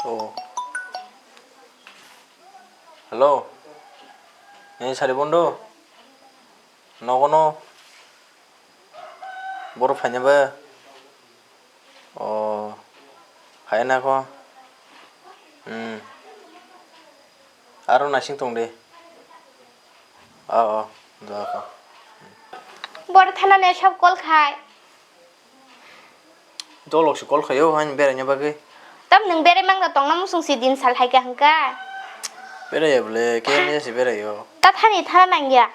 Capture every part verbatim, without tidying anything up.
Oh. Hello. Eh, Sari Bondo. Nogono. Boro phaina ba? O, phaina ko. Hmm. Aro naising tong de. O, o, doa ko. Boro thana ne sab call khai. Dolok se call khaio, hain beraina bagwi. Tam nwng berai mangna tongna musung si din sal hai ka hwnkha. Beraiya bole, khe ne se beraio. Ta thani thana nangya.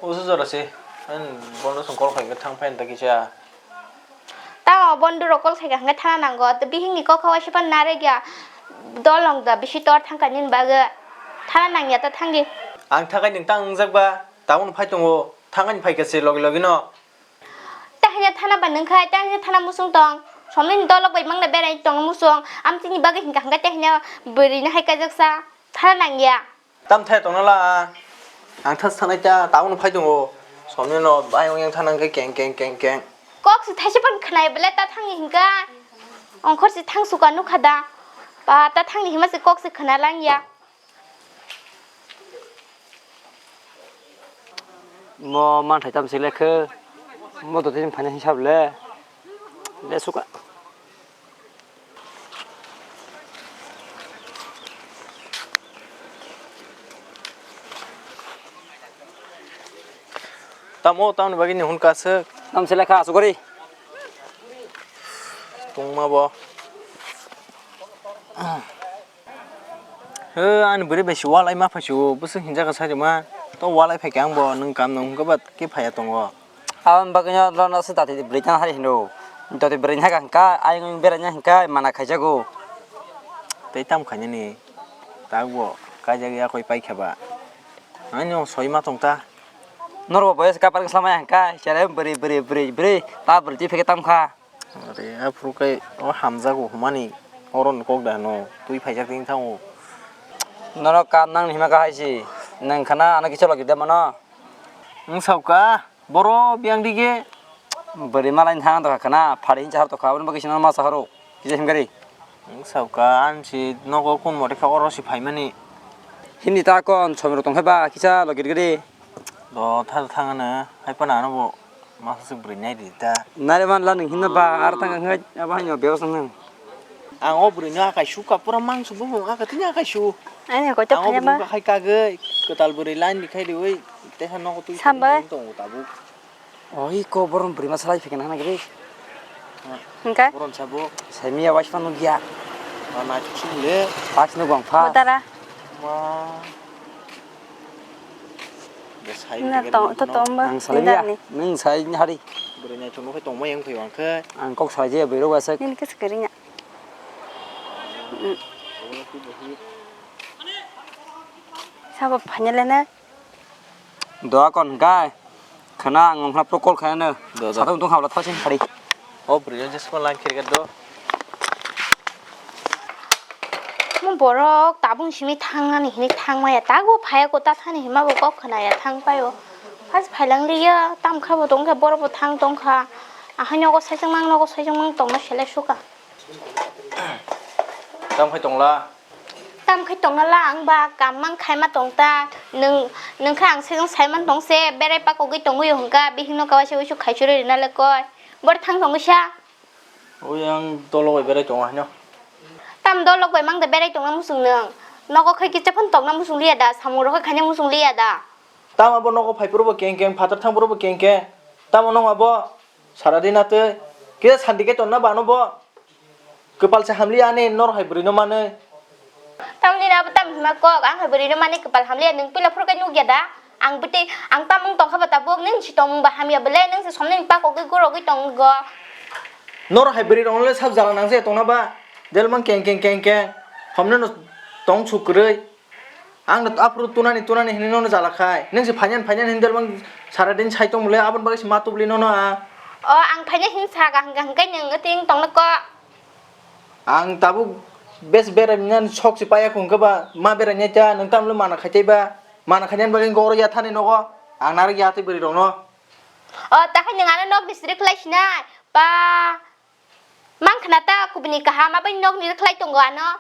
Usu jora se, hain bondo song call khaikhe thang phain ta kisa. Tamo bondo rok call khaikha hwnkhe thana nango. To bihingni kokha waisa phano narwkya. Dolong da bisi tor thangkha nini bagwi. Thana nangya ta thangdi. Ang thakai nwng tang wngjak ba, tabukno phai tongo. Thangani phaikha se logi logi no. Tahina thana ba nwng khai, tahina thana musung tong. Somni dolok bai mangna berai tong musung. Amtini bagwi hingka hingka tahina bwrwi no hai kaijak sa. Thana nangya. Tam thai tongna la. Ang thas thanai ta, tabukno phai tongo. Somni no ayong yang thana hingke keng, keng, keng, keng. Kok si thaise pan khnai bele ta thangni hingka. Ongkhor si thang suka nukha da. Ba ta thangni hima si kok si khna langya. Mo manthai tam se lekhe, mo to tin phani hisab le, le suka. Tamo, tamni bagwi ni hwn kasuk. Tam se lekha asugari. Tungma bo. He, ani bwrwi bai se walai ma phai se o, bwswk hinjak kha sai rwma. To walai phai khe ang bo nwng kam nung hwnkhe ba khe phaiya tongo. Aboni bagwino norno se dati bwrwi tang hai hino. Dati bwrwi hai kha hwnkha, ayung beraina hwnkha, mana khaijago. Tei tam khainani, tak bo kaijak ya koi pai khe ba. Ani o soi ma tong ta. Norbo boyes kapar khe slamaya hwnkha, sere bwrwi, bwrwi, bwrwi, bwrwi, ta bwrwi twi phai khe tam kha. Are, aphuru khe o hamjago hwnmani, oro ni kok da hwno, twi phaijak twi thango. Norok kam nang ni hima kha hai se, nwng khana ano kisa logi de mano. Wng sauka, boro biyang dige. Bwrwi malai thang tokha khana, phari hinsa har tokha, aboni bagwi sino ma saharo, kisa himgari. Wng sauka, ani se nogo kun mori kha oro se phaimani. Himni ta kon, somrok tong khe ba, kisa logi gari. Do tha thang ano, hai phano ano bo. Masa se bwrwi nai di ta. Nai man la nwng hinna ba ar tang ang hai abo haino bebas nang. Ang o bwrwi no akai su ka pura mangsu bo mung aka tini akai su. Ani ko ta Ang o phanya bwrwi ba. Ba khai kagwi kwtal bwrwi line bi khai riwi teha nogo twi Samba. Tong tongo tabuk. Oi ko borom bwrwi ma salai phikna hana gri. Hingka? Boron sabo. Semi awas panu dia. Ma nai sung le. Pas no gong pas. Botara. Ma. Na tong, to tong ba. Ang salai ya. Nini hari. Bwrwi naithok nukhe tongma yang thwi wangkhe. Ang kok salai je bwrwi rok aswk. Nini khe swkarinya. Sabo phanya lene. Doa kon hwnkhe. Khana ang wngkha pro call khaina. Do, do. Satung tung habla thasing hari. O bwrwi no jesma lang khirga do. Mo borok tabung simi thangnani hinwi thangmaya, tago phaiya ko ta thani hinma bo kok khwnaya thang paio. Pas phailang liya, tam kha bo tong kha, borok bo thang tong kha. Ahai nogo saijak mang, nogo saijak mang tongna sele suka. Tam khai tongla? Tam khai tongna la ang ba, kam mang khaima tong ta. Nwng, nwng kha ang saijak saiman tong se, berai pakogwi tongwi hwnkha, bihikno kawaisa uisu khaichurwi rwna le koi. Bor thang tongwi sa. Oi, ang dolok bai berai tongo haino. Tam dolok bai mang da berai tongna muchung nwng? Nogo khai kisa phano tongna muchung liya da, samung rok khai khaina muchung liya da. Tamo bo nogo phai phuru bo keng keng, phatar thang phuru bo keng keng. Tamo nong abo sara din atwi. Kisa santi khe tonna ba ano bo. Kwpal se hamliya ani nor hai bwrwi no manwi. Tamni abo tam hima kok, ang hai bwrwi no mani kwpal hamliya, nwng puila phuru khe nukya da? Ang bwtwi, ang tamung tongkha ba tabuk, nini si tongmung ba hamya bwle, nini si somni pakogwi gurogwi tongo. Noro hai bwrwi rokno le sab jala nang se tongna ba, delmang keng keng keng keng, homne no tong su kwrwi. Ang no aphuru tunani tunani hinwi nono jala khai, nini si phainani phainani hinwi delmang sara din sai tong bwle, aboni bagwi si ma tubli nono ang. O, ang phaina hin sa kaham kaham khe nwng wng tongno ko. Ang tabuk bes berai nani sok si paya khung khe ba, ma berai nai ta, nwng tamle mana khai tei ba, mana khai nani bagwi goro ya thani nogo, ang narwk ya tei bwrwi rokno. O, ta khe nwng ano nok ni sri khlai sinai, pa. Mang khna ta kubuni kaham, aboni nokni rwkhlai tongo ano.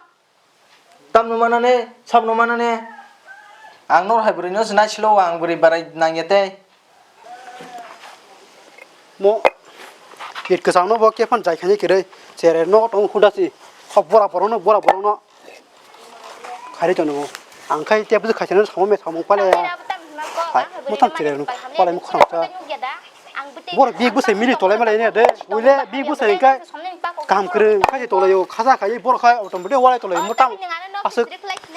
Tamno manane, sabno manane. Ang nor hai bwrwino se naisilo, ang bwrwi barai nangya tei. Mo, kit kwchangno bo kefan jai khaini kirwi, chere no tong huda si. Kok bora borokno, bora borokno. Khairi tono bo. Ang khai tep khaisano samung me samung pale ya. Hai, mo tam chere no, pale mo khorang sa. Boro big bwsai mili tolai malai ne de. Wile big bwsai kai. Kaham kwrwng khai tolai o, khaja khai boro khai automatic walai tolai mo tam. Aswk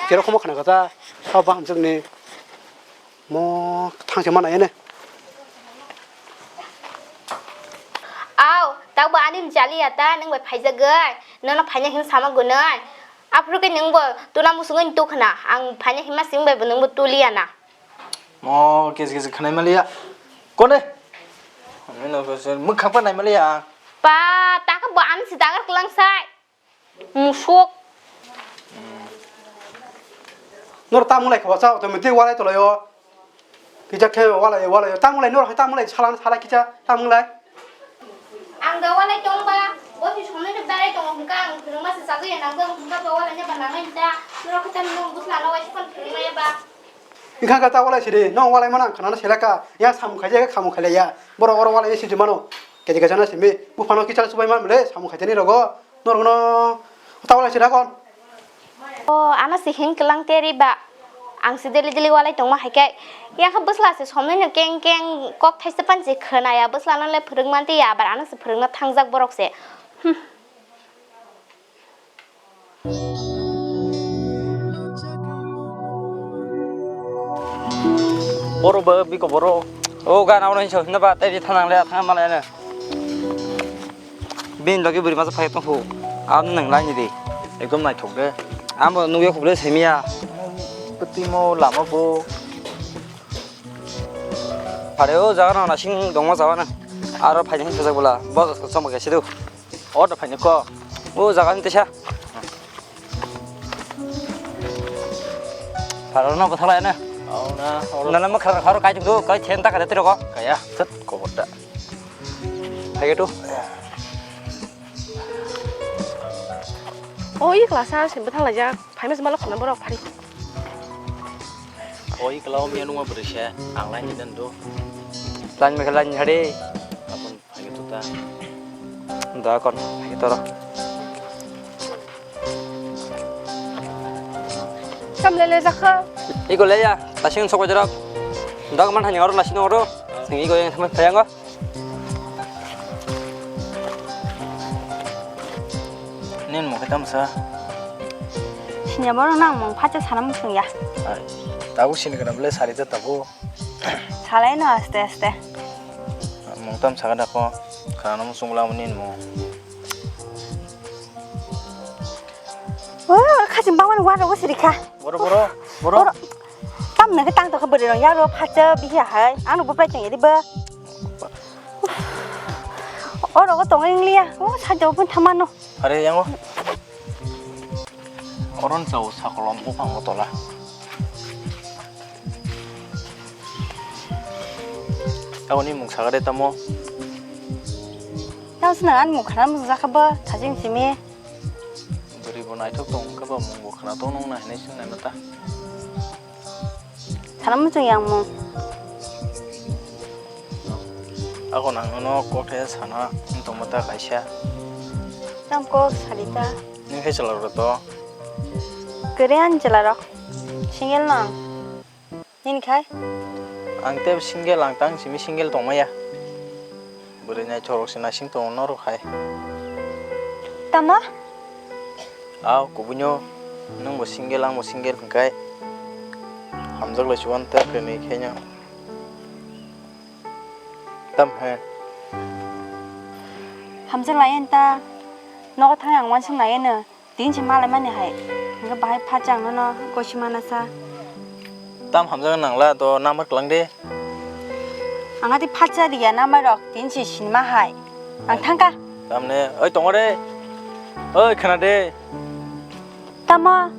kero khomo khana gaja. Sa baham jwk ni. Mo thangse mana ene. Aw, takbo ani jali ya ta, nwng bai phaijagwi. Nono phaina hin sama gunai. Aphuru khe nwng bo tuna musungwi tu khna. Ang phaina hin ma sing bai bo nwng bo tuliya na. Mo kis kis khnai maliya. Kone? Mwkhang pa nai maliya. Pa, ta khe bo ani si dagar klang sai. Musuk. Nor tamung lai khawasa, automatic walai tolai o. Kisa khe walai, walai o. Tamung lai, nor hai tamung lai, salang, salai kisa, tamung lai. Ang da walai tong ba, bo si somni de berai tong hwnkha, ang phwrwngma se chagwi ya nang tong hwnkha, ba walai ne ba nangai da. Nor khe tamung nung bwsla no waisa phone phwrwngma ya ba. Wngkha kha ta walai sidi, nong walai mano ang khanana selaka, ya samung khaijak khe khamung khailaiya. Borok oro walai sidi mano, kechi kaisa na simi, buphano kichal subai man bole, samung khaitani rogo, norokno ta walai sidi kon. O, ano si hin kwlang teri ba, ang si deli deli walai tongma hai khe, ya khe bwsla se somni no keng keng kok thaisa pan se khwnaya, bwsla no le phwrwng man tiya, abar ano se phwrwngna thangjak borok se. Hmm. Boro bo biko boro. O gana ono hinso hinna ba tei thana le thana mala ene. Bin logi buri masa phai tong hu. Am nang lai ni di. Ekdom naithok de. Amo nugya khubule semia. Pati mo lama bo. Phare o jaga no nasing dongma jaga na. Aro phai ni sajak bula. Bo sama gaisi do. Order phaini kok. O jaga ni tesa. Pharo no bwthala ene. Au na, oro. Nana ma khara kharo kai tu kai chen ta ka de tiro ko. Kaya, thut ko bota. Phai tu. O i klasa se bwthala jak. Phai mas malo khona borok phari. O i klau mi anuma bwrwi se ang lai ni dan do. Lan me lan hade. Abon Hai tu ta. Da kon, hai toro. Kam lele jakha. Iko leya, tasing sok jora. Da man hani oro nasing oro. Sing iko yang sama sayang ko. Nin mo kitam sa. Sinya boro nang mong phacha sana musung ya. Tabu sini kana bele sari ta tabu. Salai no aste aste. Mung tam saga dako. Khana mung sungla muni mo. Oh, khajim bangwan wa rogo sirikha. Boro, boro, boro. Tam nang tang to kha bwrwi rong ya ro phacha bihi hai. Ano bo prai tong ri ba. O rogo tong ring liya. O sa jo bun thamano. Are yango. Oron chao sakolom buphang bo tola. Aboni mung sagade tamo. Tamo swnang ani mung khana mung jakha bo thajing simi. Bwrwi bo naithok tong khe bo mung bo khana tong nung na hinwi swngnai mata. Sana muchung yang mung. Ako nang nono kok the sana wng tongma ta kaisa. Tam kok sari ta. Nini khai chwla rok to? Kwrwi ani chwla rok. Single no ang. Nini khai? Ang tei single, ang tang simi single tongmaya. Bwrwi naithok rok se naising tongo norok hai. Tamo? Aw, kubuino, nwng bo single, ang bo single hwnkhe hamjak lai chuan ta kwnwi khaino. Tam he? Hamjak lai ta, nogo thang ang uansuk lai no. Tin se malai mani hai. Hingke bahai pha chang nono kosi mana sa. Tam hamjak nang la to number klang de. Ang ati pha cha riya number rok tin se sinma hai. Ang thangka. Tamne, oi tongo de. Oi khana de. Tamo.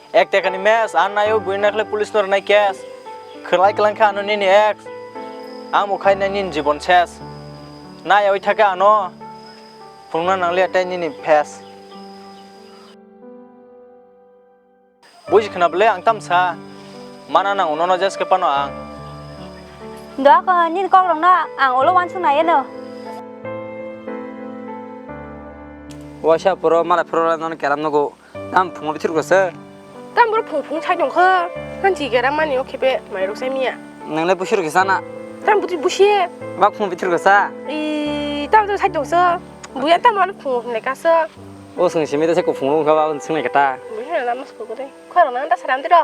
Ek tekani mes, an nayo buina khle police nor nai case. Khwlai klang kha ano nini ex. Ang bo khai nai nini jibon ses. Nai oi thaka ano. Phunukna nangliya tei nini face. Buji khna bwle ang tamsa. Mana nango nono jeske pano ang. Doa ko nini kok rokno ang ulo wansuk nai eno. Waisa puro mala phuru nono kelam nugo. Tam phungo bithir ko se. Tam bro phung phung sai tong kho. Kan ji gerang mani o khebe mai rok sai miya. Nang le busir ko sana. Tam buti busi. Bak phungo bithir ko sa. I tam to sai tong so. Buya tam ano phungo hwnle ka so. O swng simi ta se ko phungo ka ba swng le kata. Buya na mas ko kore. Khoro na ta saram tiro.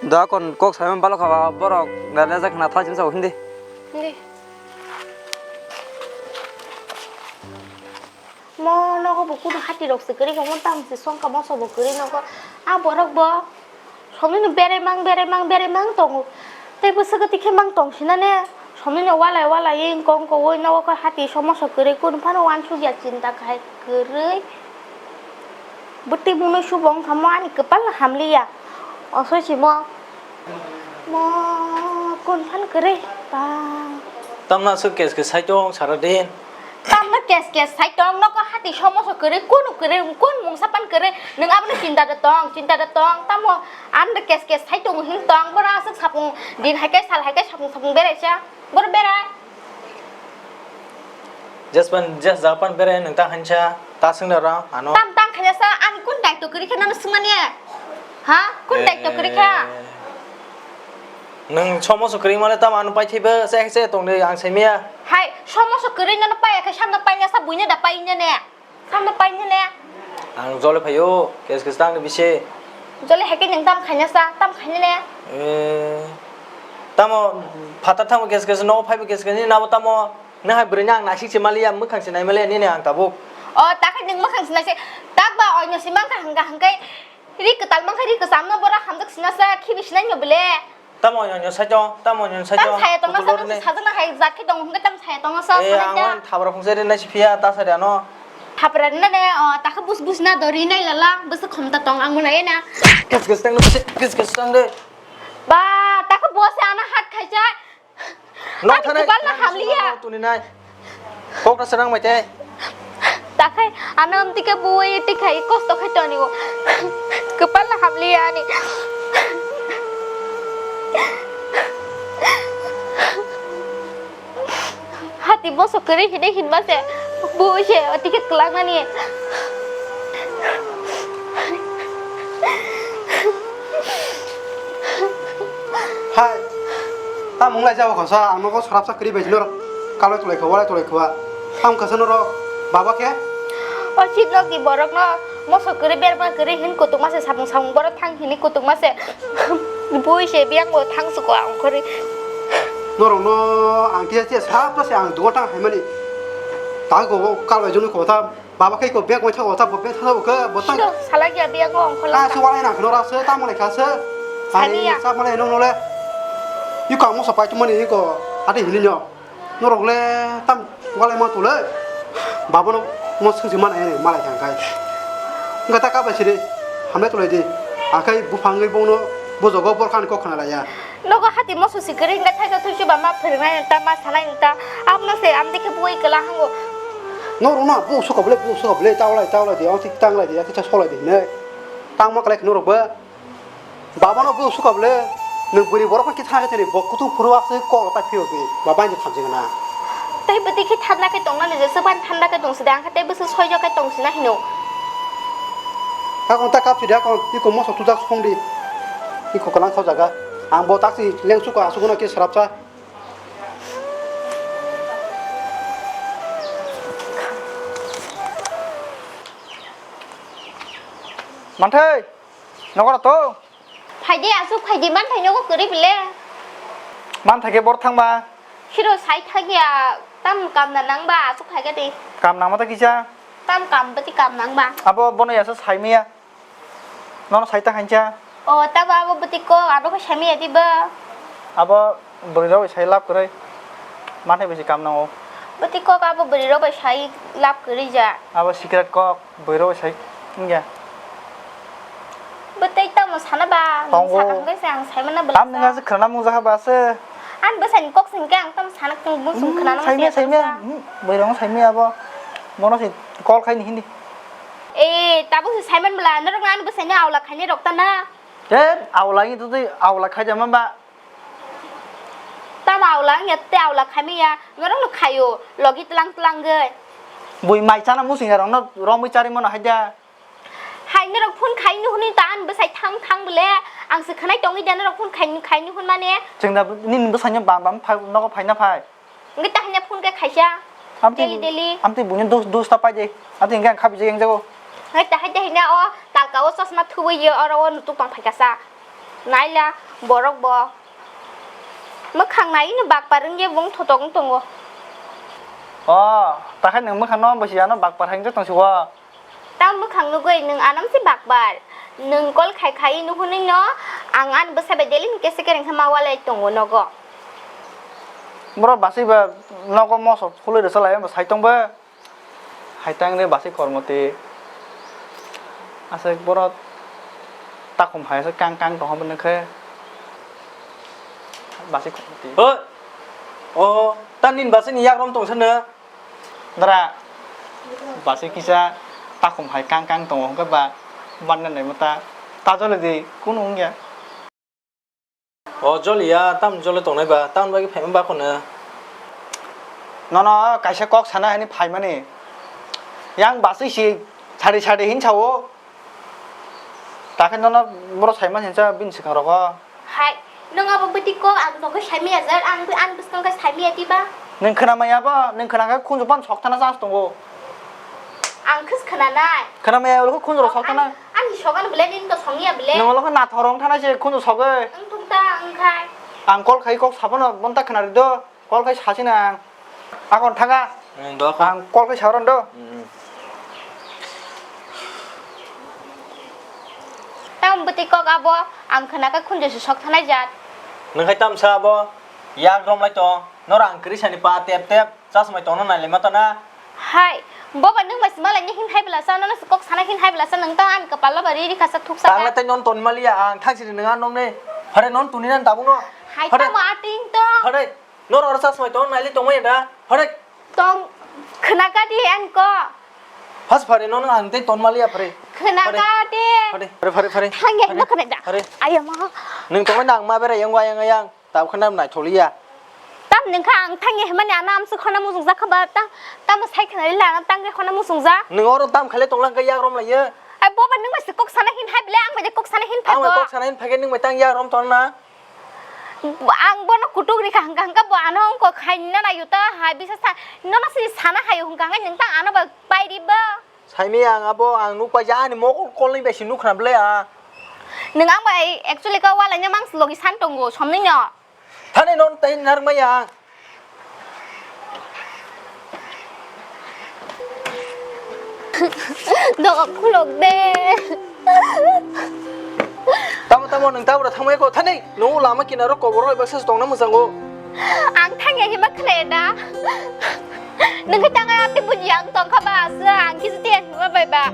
Da kon kok sai man balo kha ba borok na le jak na thai sim sa hindi. Hindi. Mo nogo bo kudu hati rok se kwrwi kha, mo tamo se songkha moso bo kwrwi nogo. A borok bo somni no berai mang, berai mang, berai mang tongo. Tei bwswk twi khe mang tong sinane. Somni no walai walai wng kong kowoi nogo khe hati so moso kwrwi kunu phano wansuk ya chinta khai kwrwi. Bwtwi mwnwi subo wng kha mo ani kwpal no hamliya. Osoi simo. Mo kun phan kwrwi ba. Tamna aswk kes kes sai tong sara din. Tamna kes kes sai tong, noko hati somoso kwrwi, kunu kwrwi, kun mungsa pan kwrwi, nwng abono chinta da tong, chinta da tong, tamo amda kes kes sai tong hin tong, bora aswk sapung din hai kai sal hai kai sapung sapung berai cha, bor berai. Jespan, jes japan berai nwng ta hancha, ta swngna rang ano. Tam tang khanya sa, ani kun daito kwrwi khe nano swngmani? Ha? Kun daito kwrwi kha? Eh. Nwng somoso kwrwi male tam ano paithaibo se se tongde ang saimaya. Hai, somoso kwrwi nano paiya khe samno paina sa buina da paina ne? Samno paina ne? Ang jole phaio, kes kes tang bisi. Jole hai khe nwng tam khanya sa, tam khanya ne? Eh. Tamo phatar tamo kes kes no phaibo kes kes ni nabo tamo. Nang hai bwrwi ni ang naisik se maliya, mwkhang se nai maliya nini ang tabuk. O, ta khai nwng mwkhang se nai se, tak ba oino se mangkha hwnkha hwnkhe ri kwtal mangkha, ri kwcham no bora hamjak sina sa khibi sinai no bwle. Tamo oino oino sai tong, tamo oino oino sai tong. Tam saya tong sa, sajak na hai jat khe tong hwnkhe tam saya tong sa. Eh, ang wan thabra phung se ri nai si phiya ta sa ri ano. Thabra na ne, o, ta khe bus bus na do ri nai lala, bus khom ta tong ang mo nai na. Kes kes tang de, kes kes tang de. Ba, ta khe bo se ana hat khai cha. Nok thanai kwbal na hamliya. Tuni nai. Kok ta serang mai te. Takhai ano amtike bui tikhai kosto khai toni o. Kwbal na hamliya ani. Hati boso kwrwi hinwi hinma se bui se o ticket kwlak nani. Hai, tamo wng lai jabo kha sa, ang nogo swarapsa kwrwi bai norok kalai tolai kha, walai tolai kha. Tamo kha sa norok baba khe? O sitnokni borokno moso kwrwi berma kwrwi hin kutukma se samung samung borok thang hini kutukma se. Bui se biyang bo thang suko ang khori. Norokno ang tiya tiya sap ta se ang dugo tang hai mani. Ta go bo kal bai junu ko ta baba khe ko bag bai thago ta bo bag thago khe bo tang. Siro salak ya biyang bo ang kholo. Ta se walai nang khno ra se ta mole kha se. Sani ya. Ani sap mole no no le. Iko ang moso pai tu mani iko ati hini no. Norok le tam walai ma tole. Babono mo swngsi mana ya malai thang khai. Wngkha ta kaba siri hamle tole di. Akhai buphangwi bono bojogo borkhan kok khna laya. Nogo hati moso si kwrwi wngkha thaisa thuisu ba ma phwrwngnai wngta ma sanai wngta. Abno se amdikhe bui kwla hango. Norok no bu sokobole bu sokobole tawlai tawlai di ong tik tanglai di ati ta solai di hinwi. Tangma kwlai norok bo. Babano bo suka bole, nwng bwrwi borok khe thana khe tini bo kutung phuru aswk kok ta phiyok di, ba baini thamjik na. Tei bwtwi khe thanda khe tongna ni jesa ban thanda khe tong sida, ang khe tei bwswk soijo khe tong sina hino. Hakon ta kap sidi hakon, iko moso tujak song di. Iko kwlang khao jaga. Ang bo taksi leng suka aswk no khe srapsa. Manthai! Nokora to? Phaidi aswk phaidi manthai nogo kwrwi bile. Manthai khe bor thangma. Siro sai thangya tam kam na nangba aswk phaikha de. Kam nangma ta kisa? Tam kam bati kam nangba. Abo bono yasa saimaya. Nono sai ta khaincha. O tabo abo bati ko abo khe saimaya diba. Abo bwrwi rok bai sai lab kwrwi. Manthai bai se kam nango. Bati kok abo bwrwi rok bai sai lab kwrwi ja. Abo secret kok bwrwi rok bai sai wngya. Bwtwi tamo sana ba, nung tongo. Sakang bai se ang sai mana bwla. Tam nung sa. Aswk khwna mung jakha ba se. An bwsani kok sing khe ang tam sana kung bung sung khwna. Saimya, saimya. Bwrwi rok saimya abo. Mono se call khai ni hindi. E, tabuk se Simon bwla, norok ani bwsai no aula khainai rok ta na. E, aula ni to tei aula khai jama ba. Tamo aula wngya tei aula khaimaya, norokno khaio, logi tlang tlang gwi. Bui mai chana musing ya rokno romwi charwi mano hai da. Hai norok phone khaini hwnwi ta ani bwsai thang thang bwle, ang se khwnai tongwi da norok phone khaini khaini hwn mane. Chwng da nini bwsaino bam bam phai nogo phaina phai. Wngwi ta hanya phone khe khaisa. Amtwi, daily, daily. Amtwi buino dos, dos ta pai de. Amtwi hingke ang kha bijak yang jago. Hai ta, hai ta hina o talka o chosma thubui ye oro o nutuk tong phaikasa. Naila borok bo. Mwkhang nai no bakpar wngye bung thotok wng tongo. O, ta khai nwng mwkhang no bwsi ano bakpar hai wngja tong si o. Ta mwkhang nugwi nwng anam se bakbar. Nwng call khai khai no hwnwi no ang ani bwsa bai daily ni kese kereng khe ma walai tongo nogo. Boro basui ba nogo moso phulwi rwsa lai, omo sai tong ba. Hai tang de basui kormoti. Aswk boro takhum hai aswk kang kang tong hwnwi khe basui kormoti. Hoi. O, ta nini basui ni yak rom tong sano. Dara, basui kisa takhum hai kang kang tongo, hwnkhe ba banna naima ta, ta jole di, kunu wngya. O joliya, tam jole tongnai ba, tamni bagwi phaima ba khwna. Nono kaisa kok sana hwnwi phaimani. Yang basui si sari sari hin sao. Takhe nono boro saima hinsa bini swkang rogo. Hai, nwng abo bwtwi kok ang tongkhe saimaya jar, ang bw-, ang bwskang khe saimaya tiba. Nwng khwnamaya bo, nwng khwnakhe khunju pan sok thana chance tongo. Ang khis khwnanai. Khwnamaya ulo khunju rok sok thana. Ani sogan bwle nini to songya bwle. Nwng ulo khe nathor rong thana se khunju sogwi. Wng thung ta wng khai. Ang call khai kok sabono bonta khwnari do. Call khai sasi na ang. Akon thanga. Ang do kha. Ang call khai saron do. Hmm. Tam bwtwi kok abo, ang khwnakhe khunju se sok thanai jat. Nwng khai tam sa abo, yak rom lai tong. Nor ang kwrwi sani pa tep tep, chasmai tongno nai lai ma tana. Hai, boba nwng bai sima lai ni hin hai bwlasa, nono se kok sana hin hai bwlasa, nwng ta ani kwpal lo ba ri ri khasa thuksa. Tang lai tai non ton maliya, ang thang siri nwng a nong ne. Hare non tuni nan tabung no. Hai tamo ating to. Hare. Nor oro chasmai tong naili tongmani da? Hore. Tong khwnaka di ang ko. Has phare nono ang tei ton maliya phare. Khwnaka di. Phare, phare, phare, phare. Thangya hino khwnai da. Phare. Ayo ma. Nwng tongmani ang ma berai yang wa yang yang. Tab khwnam nai tholiya. Tam nwng kha ang thangya himani ana amsu khona musung jakha ba ta. Tam sai khwnai la tang khona musung ja. Nwng oro tam khale tonglang ka yak rom laiya. Ai boba nwng bai se kok sana hin hai bele ang bai kok sana hin phai ko. Ang bai kok sana hin phai ke nwng bai tang yak rom tong na. Ang bono kutuk rikha hwnkha hwnkha bo ano wngkha khaina naio ta hai bisa sa nono sini sana haio hwnkha hwnkhe nwng ta ano bai pai ri ba. Saimi ang abo ang nuk paija ani mokol kolni bai si nuk khna bwle a. Nwng ang bai actually ka walaina mang logi san tongo somni no. Thani non tai narwk maya ang. Doga khulok de. Tamo tamo nwng tabra thangmai ko thani nwng lama kinaro kobor bai baksa tongna mwchango. Ang thangya hima khlai da. Nwng khe tangai ati buji ang tongkha ba aswk ang kisa tiya hima bai ba.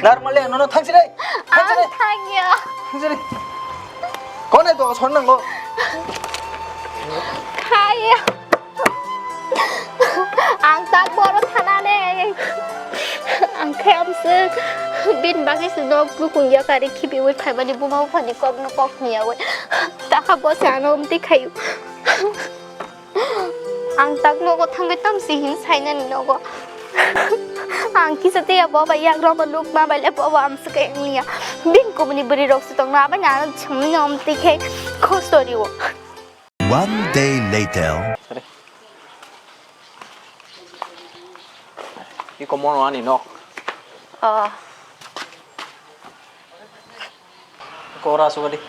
Narwk male nono thangsi re. Thangsi re. Ang thangya. Thangsi re. Kone to son nango. Thaya. Ang tak boro thanane. Ang khe amswk bin bagwi se nok bukung yakari khibiwi phaimani buma buphani kokno kok niyawi. Takha bose ano umti khayu. Ang tak nogo thangwi tamsi hin sainani nogo. Ang kisa tiya boba yak robo nuk ma baile boba amswk eng liya. Bin kubuni bwrwi rok se tongna abai na ano chumni omti khe khosto riwo. One day later. Iko mono ani nok. Oh. Kora suka di.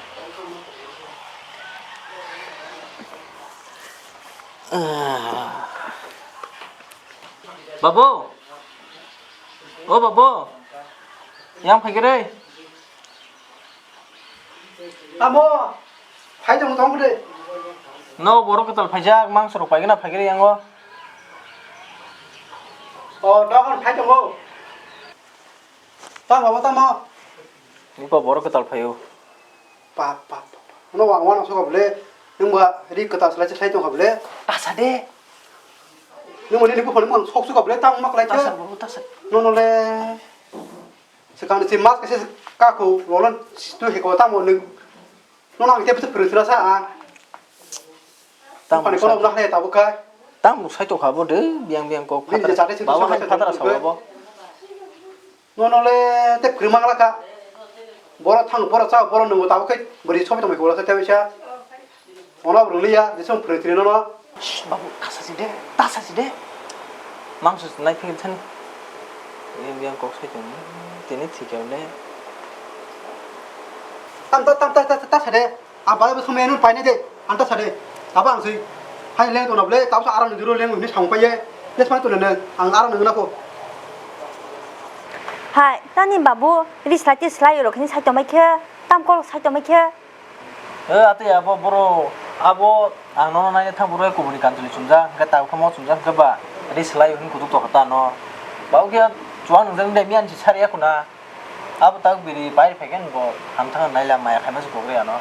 Babu. Oh, Babu. Yang phaikre. Tamo, phai tong tong de. No, borok kwtal phaijak, mangso rok paigena phaigre yango. O, dogon phai tongo. Tamo, tamo. Nipa borok kwtal phaio. Pa, pa, pa, pa. No, wang, wang, soka bole. Nungba ri kwtal slai slai tongkha bole. Tasa de. Nwng mani nini buphani mung sok suka bwle tamo ma kwlai khe. Tasa bo, tasa. Nono le. Swkang ni si mas kaisa kako lolan tu heko tamo nwng. Nono ang tebsa phwrwng sira sa a. Tamo buphani kono sai- wngna hai tabuk kha. Tamo sai tokha bo de, biyang biyang kok. Bini phatara. Je chate chwng Bawa sima hai sa phatara tong sawa khe. Bo. Nono le tei kwrwngma wngla kha. Borok thang, borok cha, borok nwngo tabuk khe bwrwi sobai tongbai khe ulo khe tei waisa. Ono rwliya, jesong phwrwng tini nono. Shh, babu, kasa si de, tasa si de. Mangso nai phikir thani. Yang, yang kok sai tong. Tini thik ya le. Tam, tam, tam, tam, tam, tam, tam, sa de. Ang bai bai thumwi nung painai de, ang ta sa de. Abo ang swi. Hai leng tongna bwle, tabsa arang ni duro leng hwnwi samung paiye. Yes, ma tongna nang, ang arang nang nako. Hai, tani babu, ri slai te slai rok hini sai tongmai khe, tam kol sai tongmai khe. Eh, ate abo boro, abo ang nono naina thang boro kubuni kantuli chumjak, hwnkhe tabukha mo chumjak, hwnkhe ba ri slai hwnwi kutuk tokha ta no. Babu khe chuwang nungjak de miyan si sari ya khuna. Abo tak biri pai phaikhe bo hamthang naila maya khaima se pogri ano.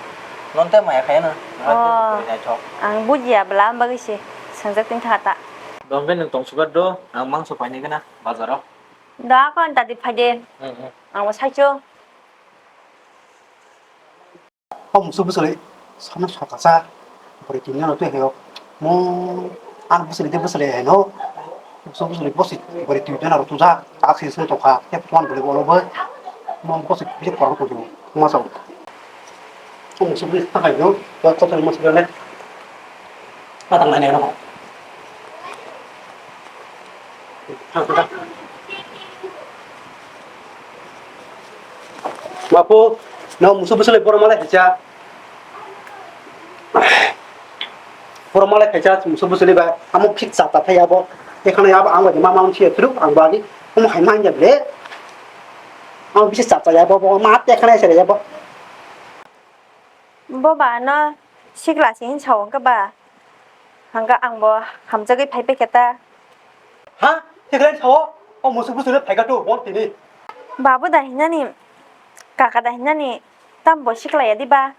Non te maya khaino. Oh. Naithok. Ang bujiya bwla, am bagwi se swngjak tini thaka ta. Dong khe nwng tong sugar do, ang mangso painai gana bazaro. Da kon tadi phaide. Hmm, hmm. Ang bo saicho. O musu bwswlwi sana sokasa, bwrwi twi nano twi hayo. Mo, ano bwswlwi de bwswlwi haino. Musu bwswlwi bosi bwrwi twi nano tujak, taksi sung tongkha, tep tuan bwlwi bolo bo. Mo bosi bisi korang tongkha, ma sao. O musu bwswlwi thakai no, ba kotor musu le. Patang nai nai no. Bapu, no musu bwswlwi borok malai khaisa. Borok malai khaisa musu bwswlwi bai. Amo phik chap ta thai abo. Ekhane abo ang bai ma ma unsi thuk ang bagi. Omo hai man ya ble. Amo bisi chap ta ya bo bo ma te khane sere ya bo. Bo ba no sikla se hin sao hwnkhe ba. Hwnkhe ang bo hamjagwi phai paikha ta. Ha? Sikla hin sao? O musu bwswlwi phaikha tu, bol tini. Babu da hinani, kaka da hinani, tam bo sikla ya di ba?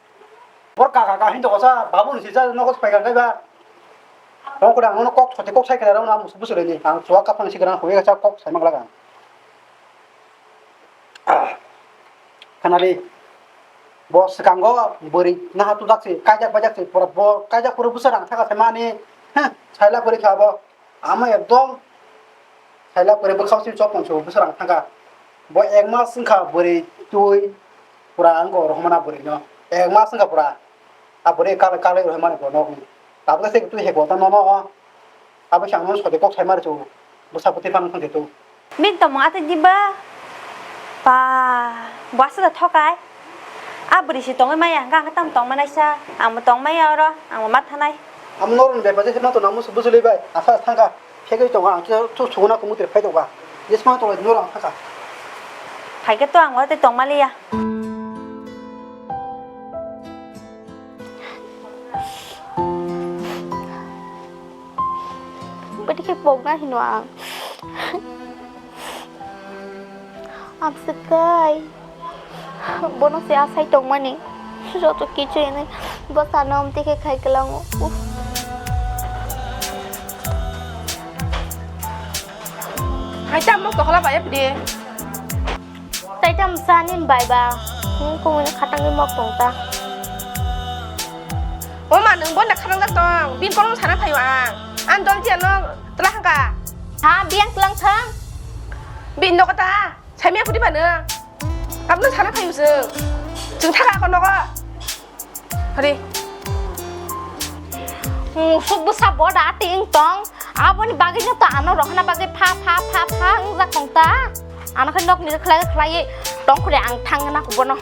Bor kaka ka hin to kosa, babu ni sisa nogo phaikha khe ba. Tong koda ang no kok soti kok sai khe rw na musu bwswlwi ni. Ang chuwa kaphang sikla hoi kha kok sai mang laga. Ah, khanali, bo swkango bwrwi naha tujak se, kaijak baijak se, pura bo kaijak pura bwsa rang thaka se mani, heh, saila kwrwi kha bo, ama ekdom saila kwrwi bwkha se chopon se bwsa rang thaka, bo ek mas wngkha bwrwi twi pura ango rohormana bwrwi no, ek mas wngkha pura. Aboni kal-, kalai rw mani bo nokni. Tabuk se twi heko ta nono. Abo se ang sode kok sai mari chu. Bwsa bwtwi phang thang tu. Bini tongmung atwi di ba? Ba, bo aswk da thokai. A bwrwi se tongwi maya, hwnkhe ang khe tamo tong manai sa. Ang bo tong maya oro, ang bo ma thanai. Amo norokni bepar se ma tong nang musu bwswlwi bai. Asa thangkha. Phegwi tongo ang khe, thu suguna kung mutre phai tongo. Jesma tongo norok ang thaka. Phai khe to ang oro tei tong maliya. Bwtwi khe pokna hino ang. Amswk kai. Bono se asai tongmani. Joto kichu hinwi bo sana omtwi khe khai kwlango. Uff. Hai tamo tokhla bai pide. Tai tamo sani bai ba. Nung kumui khatangwi mok tong ta. O ma, nwng bo na khatang jak tong. Bin kolong sana phaio ang. Ang dol jia no tla hangka. Ha, biyang tlang thang. Bin nogo ta. Saimya pudi ba nwng? Abno sana phaio chwng. Chwng thaka ako nogo. Hore. Musuk bwsa boda ting tong. Aboni bagwi no to ano rohna bagwi pha, pha, pha, pha wngjak tong ta. Ano khe nokni rwkhlai rwkhlai tong khore ang thang na kubono.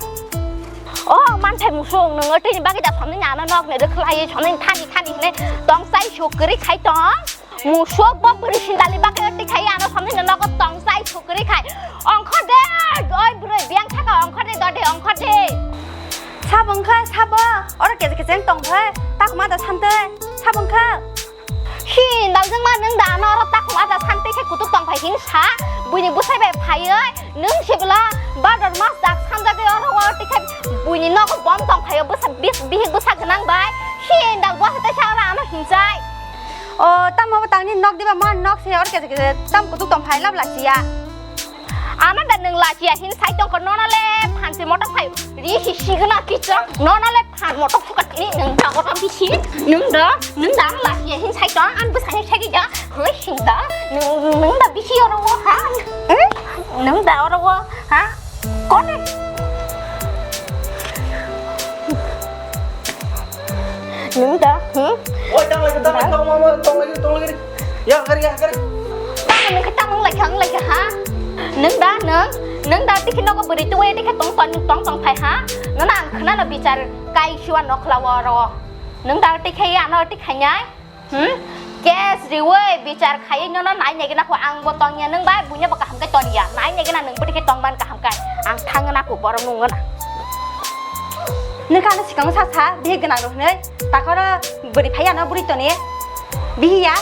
O manthai musuk, nwng tini bagwi da somni ano nokni rwkhlai somni thani thani hwnwi tong chai suk kwrwi khai tong. Musuk bo bwrwi sindalni bagwi twi khai ano somni nogo tong chai suk kwrwi khai. Ongkho de, oi bwrwi biyang thaka ongkho de, dode ongkho de. Sabo wngkha, sabo. Oro keje keje wng tong phai. Takma da sante. Sabo wngkha. Hi, daljak ma nwng da ano oro takma da sante khe kutuk tong phai hin sa. Buini bwsai bai phaiwi nwng sibla bador mas dak sanjagwi oro o twi khai buini nogo bom tong phaio bwsa bis bihik bwsa gwnang bai. Hi, da bwsa tei sa oro ano hinjai. O, tamo bo tangni nok diba ma nok se or kese kese tam kutuk tong phai lab lachiya. Ama da nwng lachiya hin sai tong ko nono le phansi motok phai ri si signa kicha nono le phan motok phuka tini nwng da oro bisi nwng da nwng da ang lachiya hin sai tong ang bwsai sai ja hoi sing da nwng nwng da bisi oro wo ha. Eh? Nwng da oro wo ha. Kone? Nwng da, hmm? Oi, tang lai, tang lai, tang lai, tang lai, tang lai. Ya, kari, ya, kari. Tang nwng khe tang lai, tang lai, ha? Nwng da, nwng, nwng da, tikhi nogo bwrwi tuwe, tikhi tong, tong, tong, tong phai, ha? Nwng ang khna no bichar kai siwa nokhla waro. Nwng da, tikhi ya, no, tikhi nyai. Hmm? Case riwi bichar khaiwi nono nai nai gana kho ang bo tongya nwng bai buino bo kaham khe tongya nai nai gana nwng bwtwi khe tongman kaham kai ang thang gana kho borok nung gana. Nwng kha ano sikang sa sa bihi gwnang rok hinwi takhoro bwrwi phaiya no bwrwi toni bihiya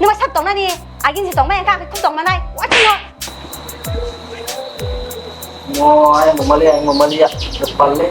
nwng bai sab tongnani agin si tongmai ang kha khum tongmanai watino. Mo ayang mamali ayang mamali ya depan le.